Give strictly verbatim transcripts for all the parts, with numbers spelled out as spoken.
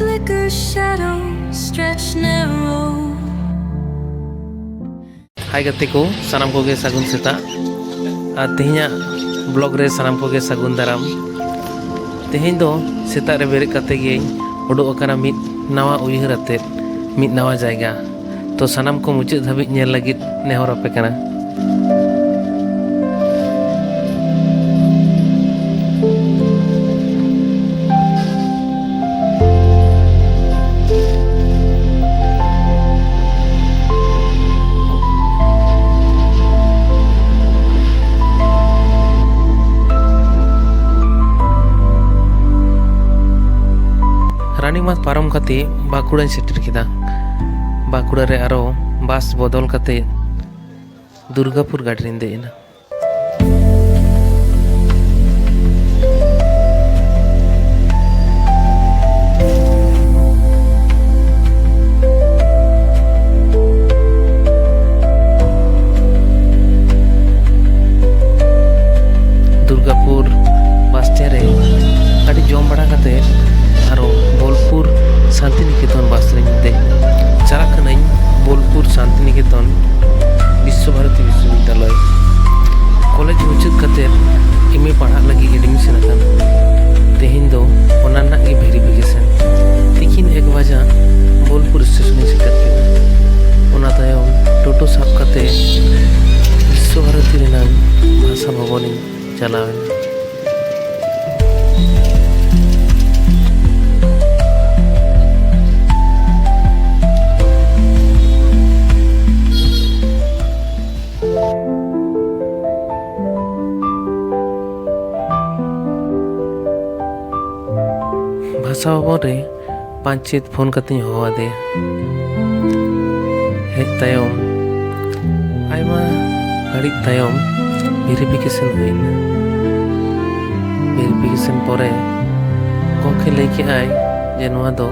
Flicker shadows stretch narrow. ᱦᱟᱭ ᱜᱟᱛᱮ ᱠᱚ, ᱥᱟᱱᱟᱢ ᱠᱚᱜᱮ ᱥᱟᱹᱜᱩᱱ ᱥᱮᱛᱟᱜ᱾ ᱟᱨ ᱛᱮᱦᱮᱧᱟᱜ ᱵᱞᱚᱜ ᱨᱮ ᱥᱟᱱᱟᱢ ᱠᱚᱜᱮ ᱥᱟᱹᱜᱩᱱ ᱫᱟᱨᱟᱢ᱾ ᱛᱮᱦᱮᱧ ᱫᱚ ᱥᱮᱛᱟᱜ ᱨᱮ ᱵᱮᱨᱮᱫ ᱠᱟᱛᱮ ᱜᱮᱧ ᱩᱰᱩᱠ ᱟᱠᱟᱱᱟ ᱢᱤᱫ ᱱᱟᱣᱟ ᱩᱭᱦᱟᱹᱨ ᱟᱛᱮᱫ, ᱢᱤᱫ ᱱᱟᱣᱟ ᱡᱟᱭᱜᱟ᱾ ᱛᱚ ᱥᱟᱱᱟᱢ ᱠᱚ ᱢᱩᱪᱟᱹᱫ ᱫᱷᱟᱹᱵᱤᱡ ᱧᱮᱞ ᱞᱟᱹᱜᱤᱫ ᱱᱮᱦᱚᱨ ᱟᱯᱮ ᱠᱟᱱᱟ᱾ ᱨᱟᱱᱤᱢᱟᱸᱫᱷ ᱯᱟᱨᱚᱢ ᱠᱟᱛᱮ ᱵᱟᱸᱠᱩᱲᱟᱧ ᱥᱮᱴᱮᱨ ᱠᱮᱫᱟ᱾ ᱵᱟᱸᱠᱩᱲᱟ ᱨᱮ ᱟᱨᱚ ᱵᱟᱥ ᱵᱚᱫᱚᱞ ᱠᱟᱛᱮ ᱫᱩᱨᱜᱟᱯᱩᱨ ᱜᱟᱹᱰᱤ ᱨᱤᱧ ᱫᱮᱡ ᱮᱱᱟ᱾ ᱫᱩᱨᱜᱟᱯᱩᱨ ᱵᱟᱥ ᱥᱴᱮᱱᱰ ᱨᱮ ᱟᱹᱰᱤ ᱡᱚᱢ ᱵᱟᱲᱟ ᱠᱟᱛᱮ ᱟᱨᱚ ᱵᱳᱞᱯᱩᱨ ᱥᱟᱱᱛᱤᱱᱤᱠᱮᱛᱚᱱ ᱵᱟᱥ ᱨᱤᱧ ᱫᱮᱡ ᱮᱱᱟ᱾ ᱪᱟᱞᱟᱜ ᱠᱟᱹᱱᱟᱹᱧ ᱵᱳᱞᱯᱩᱨ ᱥᱟᱱᱛᱤᱱᱤᱠᱮᱛᱚᱱ ᱵᱤᱥᱥᱚ ᱵᱷᱟᱨᱚᱛᱤ ᱵᱤᱥᱥᱚᱵᱤᱫᱽᱫᱟᱞᱚᱭ᱾ ᱠᱚᱞᱮᱡᱽ ᱢᱩᱪᱟᱹᱫ ᱠᱟᱛᱮ ᱮᱢ ᱮ ᱯᱟᱲᱦᱟᱜ ᱞᱟᱹᱜᱤᱫ ᱮᱰᱢᱤᱥᱚᱱ ᱟᱠᱟᱱᱟ᱾ ᱛᱮᱦᱮᱧ ᱫᱚ ᱚᱱᱟ ᱨᱮᱱᱟᱜ ᱜᱮ ᱵᱷᱮᱨᱤᱯᱷᱤᱠᱮᱥᱚᱱ᱾ ᱛᱤᱠᱤᱱ ᱮᱠ ᱵᱟᱡᱟ ᱵᱳᱞᱯᱩᱨ ᱥᱴᱮᱥᱚᱱ ᱤᱧ ᱥᱮᱴᱮᱨ ᱠᱮᱫᱟ᱾ ᱚᱱᱟ ᱛᱟᱭᱚᱢ ᱴᱳᱴᱳ ᱥᱟᱵ ᱠᱟᱛᱮ ᱵᱤᱥᱥᱚ ᱵᱷᱟᱨᱚᱛᱤ ᱨᱮᱱᱟᱜ ᱵᱷᱟᱥᱟ ᱵᱷᱚᱵᱚᱱᱤᱧ ᱪᱟᱞᱟᱣ ᱮᱱᱟ᱾ ᱵᱷᱟᱥᱟ ᱵᱷᱚᱵᱚᱱ ᱨᱮ ᱯᱟᱧᱪᱮᱛ ᱯᱷᱳᱱ ᱠᱟᱛᱮᱧ ᱦᱚᱦᱚ ᱟᱫᱮᱭᱟ᱾ ᱦᱮᱡ ᱛᱟᱭᱚᱢ ᱟᱭᱢᱟ ᱜᱷᱟᱹᱲᱤᱡ ᱛᱟᱭᱚᱢ ᱵᱷᱮᱨᱤᱯᱷᱤᱠᱮᱥᱚᱱ ᱦᱩᱭᱱᱟ᱾ ᱵᱷᱮᱨᱤᱯᱷᱤᱠᱮᱥᱚᱱ ᱯᱚᱨᱮ ᱜᱚᱢᱠᱮ ᱞᱟᱹᱭ ᱠᱮᱜᱼᱟᱭ ᱡᱮ ᱱᱚᱣᱟ ᱫᱚ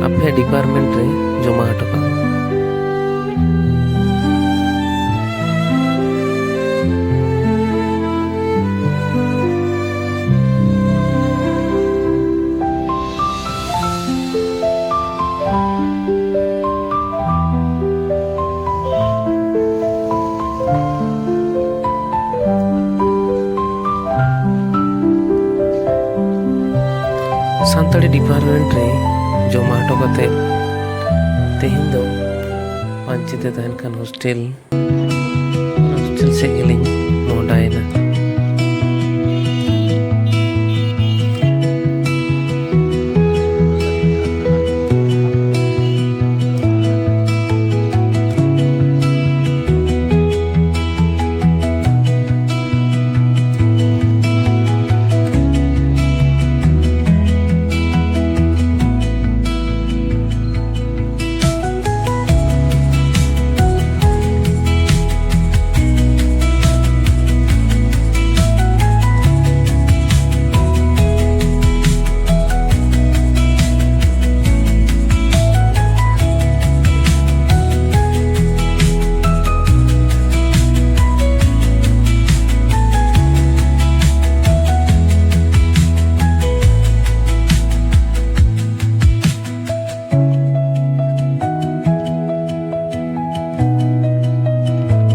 ᱟᱯᱮ ᱰᱤᱯᱟᱨᱴᱢᱮᱱᱴ ᱨᱮ ᱡᱚᱢᱟ ᱦᱚᱴᱚ ᱠᱟᱜ ᱢᱮ᱾ ᱟᱯᱟᱨᱴᱢᱮᱱᱴ ᱨᱮ ᱡᱚᱢᱟ ᱦᱚᱴᱚ ᱠᱟᱛᱮ ᱛᱮᱦᱮᱧ ᱫᱚ ᱯᱟᱧᱪᱤᱛ ᱨᱮ ᱛᱟᱦᱮᱱ ᱠᱟᱱ ᱦᱳᱥᱴᱮᱞ, ᱦᱳᱥᱴᱮᱞ ᱥᱮᱫ ᱜᱮᱞᱤᱧ ᱢᱚᱦᱰᱟᱭᱮᱱᱟ᱾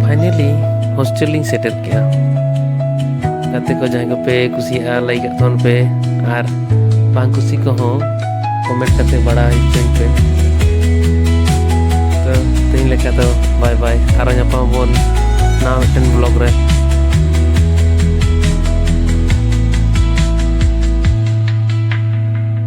ᱯᱷᱟᱭᱱᱮᱞᱤ ᱦᱳᱥᱴᱮᱞ ᱞᱤᱧ ᱥᱮᱴᱮᱨ ᱠᱮᱜᱼᱟ᱾ ᱜᱟᱛᱮ ᱠᱚ, ᱡᱟᱦᱟᱸᱭ ᱠᱚᱯᱮ ᱠᱩᱥᱤᱭᱟᱜᱼᱟ, ᱞᱟᱹᱭ ᱠᱟᱜ ᱛᱟᱵᱚᱱ ᱯᱮ, ᱟᱨ ᱵᱟᱝ ᱠᱩᱥᱤ ᱠᱚᱦᱚᱸ ᱠᱚᱢᱮᱱᱴ ᱠᱟᱛᱮ ᱵᱟᱲᱟᱭ ᱦᱚᱪᱚᱧ ᱯᱮ᱾ ᱛᱚ, ᱛᱮᱦᱮᱧ ᱞᱮᱠᱟ ᱫᱚ ᱵᱟᱭ ᱵᱟᱭ, ᱟᱨᱚ ᱧᱟᱯᱟᱢ ᱟᱵᱚᱱ ᱱᱟᱣᱟ ᱢᱤᱫᱴᱮᱱ ᱵᱞᱚᱜ ᱨᱮ᱾